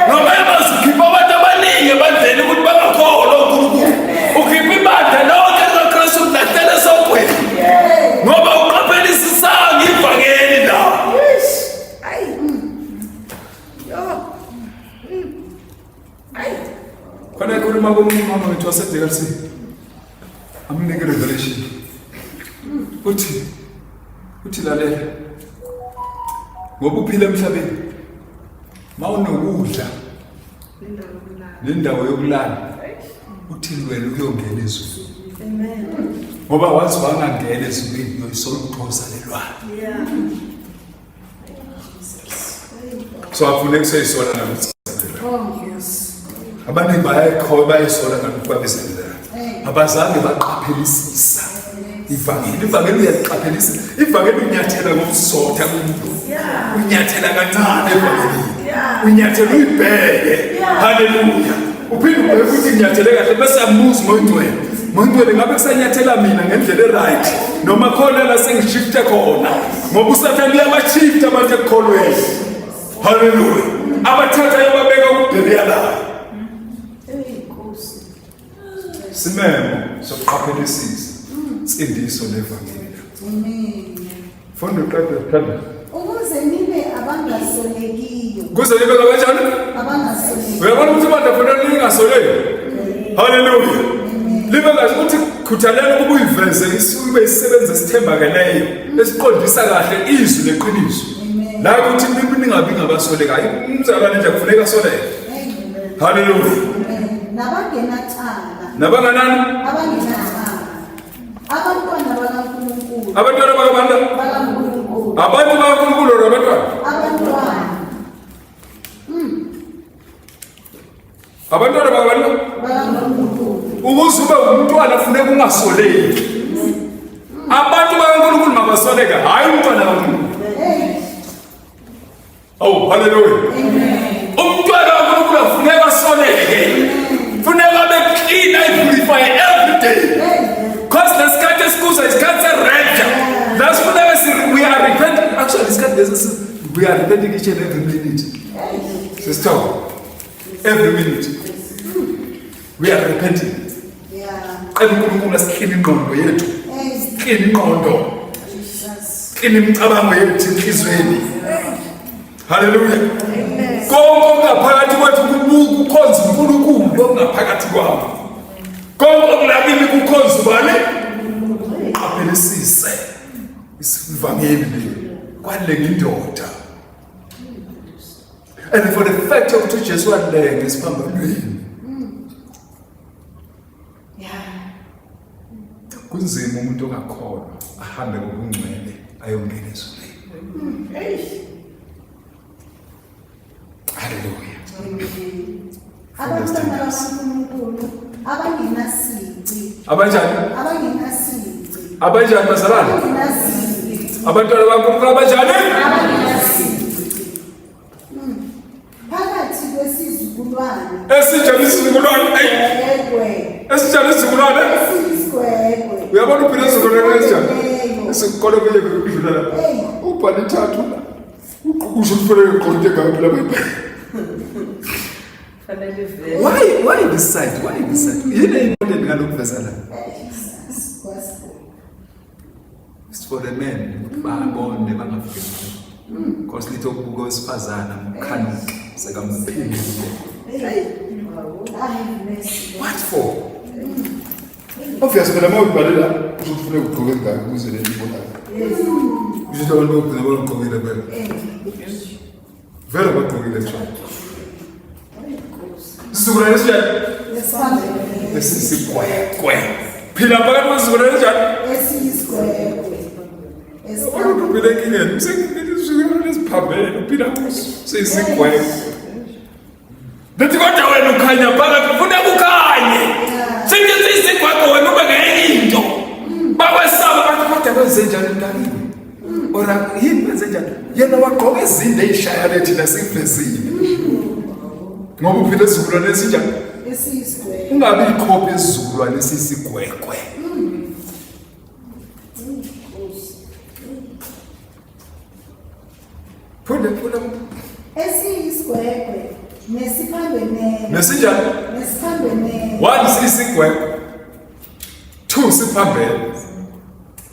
S1: Ngoba yabazi ukhipha abantu abaningi ebandleni ukuthi bangakholwa uNkulunkulu. Ukhipha ibandla lonke likaKristu ulahlela esogweni. Ngoba uqaphelisisanga ivangeli la. Khona ekhuluma komunye umama wethu wase-DLC amnike revelation uthi uthi lalela ngoba uphila emhlabeni mawunokudla nendawo yokulala uthi lwena ukuyongena ezulwini ngoba wazi wangangena ezulwini uyoyisola ukuthi wozalelwana so afuneki seyisola nalutho.
S3: Oh yes.
S1: Abaningi bayayikholwa bayisola ngalokhu babizelela. Abazange baqaphelisisa ivangeli. Ivangeli uyaliqaphelisa. Ivangeli unyathela ngomsotha kumuntu. Unyathela kancane evangelini. Unyathela uyibheke. Haleluya. Uphinde ubheke ukuthi nginyathele kahle bese ambuza uMoya Ongcwele. Moya Ongcwele ngabe kusanyathela mina ngendlela e-right noma khona la sengishifte khona ngoba uSathane uyabashifta abantu ekukholweni. Haleluya. Abathatha yababeka kubhebeyalayo. Simemo sokuqaphelisisa insindiso nevangeli.
S3: Amen.
S1: Funda uqede thanda.
S3: Ukuze nibe abangasolekiyo.
S1: Kuze nibe ngabanjani?
S3: Abangasolekiyo.
S1: Uyabona ukuthi ibandla fanele lingasoleki. Haleluya. Libe kahle ukuthi khuthalela ukuba uyiveze ube isisebenzi esithembakeleyo esiqondisa kahle izwi leqiniso. La ukuthi ningabi ngabasolekayo. Umzalwane nje kufuneka asoleke. Haleluya.
S3: Nabangenacala.
S1: Nabanganani?
S3: Abangenacala. Abantwana bakaNkulunkulu.
S1: Abantwana bakabantu?
S3: BakaNkulunkulu.
S1: Abantu bakaNkulunkulu or abantwana?
S3: Abantwana.
S1: Abantwana bakabantu?
S3: BakaNkulunkulu.
S1: Ukuze ube umntwana funeka ungasoleki. Abantu bakaNkulunkulu mabasoleke, hhayi umntwana kaNkulunkulu. Oh, haleluya. Umntwana kaNkulunkulu afuneka asoleke. Funeka abe clean, I purify every day. Because lesikhathi esikuzo isikhathi se-rapture. That's funeka si we are repenting. Actually, isikhathi lesi we are repenting each and every minute. Sister, every minute. We are repenting.
S3: Yeah.
S1: Cela uNkulunkulu asikhiphe ingqondo yethu. Sikhiphe ingqondo. Sikhiphe imicabango yethu enhlizweni. Haleluya. Konke okungaphakathi kwethu kukhonza uNkulunkulu okungaphakathi kwabo. Konke okulakini kukhonza ubani? Qaphelisise isivangeli leli. Kwalenga indoda. And for the fact yokuthi uJesu walenga esiphambanweni. Kunzima umuntu ongakholwa ahambe ngobungcwele ayongena ezulwini. Haleluya.
S3: Abantwana bakaNkulunkulu abangenasici.
S1: Abanjani?
S3: Abangenasici.
S1: Abanjani bazalwane?
S3: Abangenasici.
S1: Abantwana bakaNkulunkulu abanjani?
S3: Abangenasici. Phakathi kwesizukulwane.
S1: Esinjani isizukulwane? Ayi. Esinjani isizukulwane?
S3: Esiyisigwegwe.
S1: Uyabona uphila isizukulwane esinjani? Isikole kunye kudlula la. Ubhala ithathu la. Uqhukusha ufanele uqonde ngayo phela bayibhale.
S2: Fanele ivele.
S1: Why this side? Why this side? Yini important ngalokhu veza la? It's for the men ukuthi babone bangafiki. Because lithi okubuka owesifazana mkhanuke sekamphindile. What for? Obvious phela uma ubhalela kusho ukuthi kufuneka ugqoke ngaka ukuze le ibonakale. Kusho ukuthi abantu bokugcina bagqokile phela. Vele bagqokile nje. Isizukulwane esinjani? Esiyisigwegwe. Phila phakathi kwesizukulwane esinjani?
S3: Esiyisigwegwe.
S1: Abantu uphila enkingeni, usenkingeni isizukulwane esiphambene, uphila kuso, siyisigwegwe. Lithi kodwa wena ukhanya phakathi, ufuna kukhanye. Sithi Wenze njani mntakiwe? Ora yini wenze njani? Yena wagqoka izinde eyishaya le thina sivezile. Ngoba uphila esizukulwane esinjani?
S3: Esiyisigwegwe.
S1: Ungabi ikhophi esizukulwane esiyisigwegwe. Phunda phunda.
S3: Esiyisigwegwe nesiphambeneyo.
S1: Nesinjani?
S3: Nesiphambeneyo.
S1: One siyisigwegwe. Two siphambene.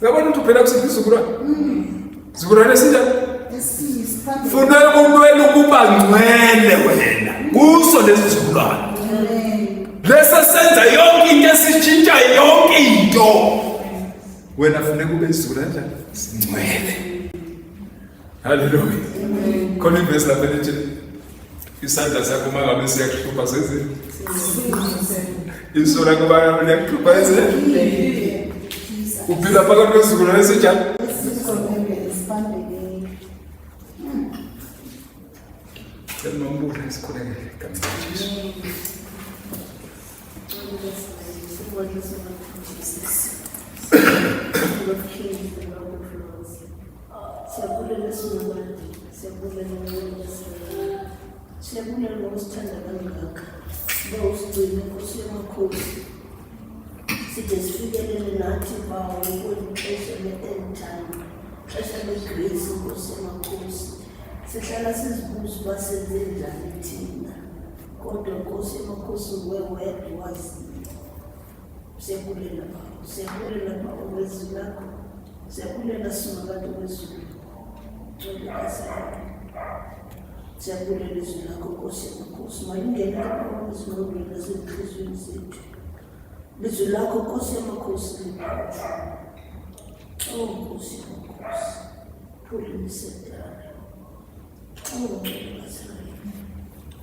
S1: Uyabona ukuthi uphela kusiphi isizukulwane? Sizukulwane esinjani?
S3: Esiyisiphambene.
S1: Funeka ulwele ukuba ngcwele wena kuso lesi sizukulwane. Lesi senza yonke into esitshintsha yonke into. Wena funeka ube isizukulwane njani? Singcwele. Haleluya. Khona ivesi lapha elithi isandla sakho uma ngabe siyakuhlupha senzeni? Iso lakho uma ngabe liyakuhlupha senzeni? Uphila phakathi kwezizukulwane esinjani? Cela mambuhle sikhuleke egameni likaJesu.
S2: Siyabulela Simakade, siyabulela Nceku Simakade. Siyabulela ngokusithanda kangaka. Uba usigcine Nkosi yamakhosi. Side sifikelele nathi Bawo kweli xesha le-end time, xesha le-grace Nkosi yamakhosi. Sihlala sizibuza uba senze njani thina, kodwa Nkosi yamakhosi nguwe wedwa waziyo. Siyabulela Baba, siyabulela Baba ngezwi lakho. Siyabulela Simakade wezulu. Ngcwele kaZayoni. Siyabulela izwi lakho Nkosi yamakhosi. Malingene lapha ezingqondweni nasezinhliziyweni zethu. Lizwi lakho Nkosi yamakhosi liphuthu. Oh Nkosi yamakhosi. Phula imisedane. Oh Ngcwele kaZayoni.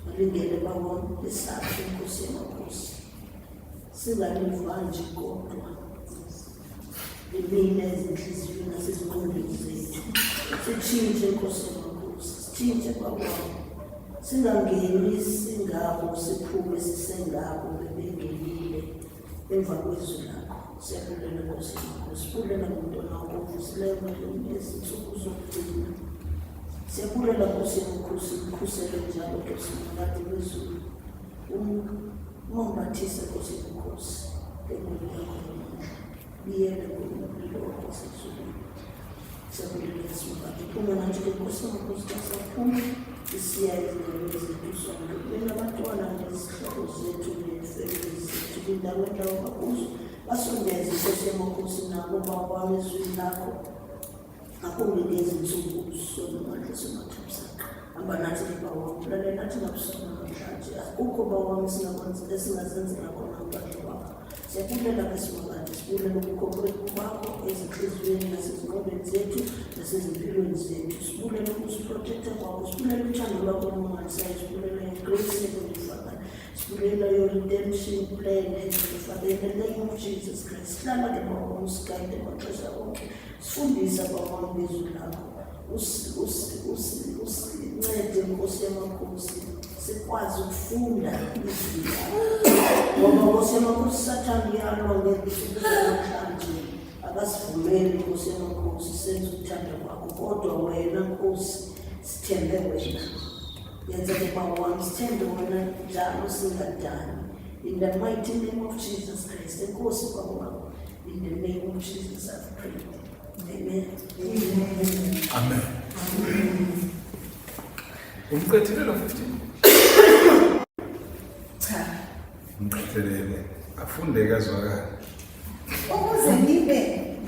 S2: Malingene Baba lesakhe Nkosi yamakhosi. Singaliva nje kodwa limina ezinhliziyweni nasezingqondweni zethu. Sitshintshe Nkosi yamakhosi, sitshintshe Baba. Singangeni singabo siphume sisengabo bebengenile emva kwezwi lakho. Siyabulela Nkosi yamakhosi, bulela ngomntwana wakho ovusileyo ngezinsuku zokugcina. Siyabulela Nkosi yamakhosi, mkhusele njalo Nkosi makade wezulu. Umambathise Nkosi yamakhosi ngengubo yakho yamandla. Biyele ngomlilo wakho wasezulwini. Siyabulela Simakade. Phuma nathi ke Nkosi yamakhosi xa saphuma isiya ezindaweni zethu sonke. Kube nabantwana nezihlobo zethu neefemeli zethu kwindawo endawo abakuzo. Basondeze Nkosi yamakhosi nabo bawami ezwini lakho. Ngakumbi ngezinsuku sonamandla somathamsanqa. Hamba nathi ke bawo wam, ulale nathi nabusuku namhlanje. Akukho bawo wam esingazenzela khona ngaphandle kwakho. Siyabulela ke Simakade, sibulela ubukho bakho ezinhliziyweni nasezingqondweni zethu nasezimpilweni zethu. Sibulela ukusiprotektha kwakho, sibulela uthando lwakho olumangalisayo, sibulela your grace Heavenly Father. Sibulela your redemption plan Heavenly Father. In the name of Jesus Christ. Hlala ke bawo wam, usigayide maxesha onke. Sifundise baba wam ngezwi lakho. Usincede Nkosi yamakhosi sikwazi ukufunda izwi lakho. Ngoba Nkosi yamakhosi sathane uyalwa ngezinsuku zanamhlanje. Akasivumeli Nkosi yamakhosi senze ukuthanda kwakho kodwa wena Nkosi sithembe wena. Yenza ke baba wam sithembe wena njalo singadani. In the mighty name of Jesus Christ. Enkosi baba wam. In the name of Jesus I've prayed. Amen.
S1: Amen. Umqedile lo 15?
S3: Cha.
S1: Umqedelele. Afundeke azwakale.
S3: Ukuze nibe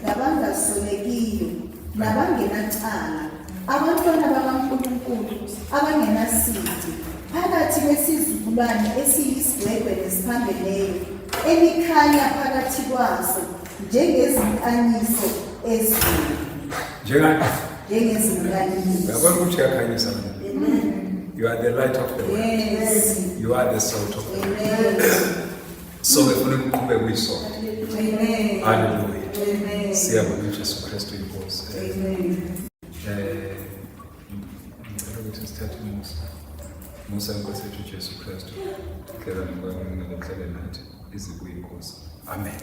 S3: ngabangasolekiyo nabangenacala, abantwana bakaNkulunkulu abangenasici, phakathi kwesizukulwane esiyisigwegwe nesiphambeneyo, enikhanya phakathi kwaso njengezinkanyiso ezweni.
S1: Njenga
S3: Njengezinkanyiso.
S1: Uyabona ukuthi uyakhanyisa mina. You are the light of the world.
S3: Yes.
S1: You are the salt of the world.
S3: Amen.
S1: So ke funa ukuqhubeka uyisonto.
S3: Amen.
S1: Hallelujah.
S3: Amen.
S1: Siyabonga uJesu Kristu inkosi.
S3: Amen.
S1: Ngicela ukuthi sithathe umusa. Musa inkosi yethu uJesu Kristu. Hlela nokwami ngihlale nathi izibuye inkosi. Amen.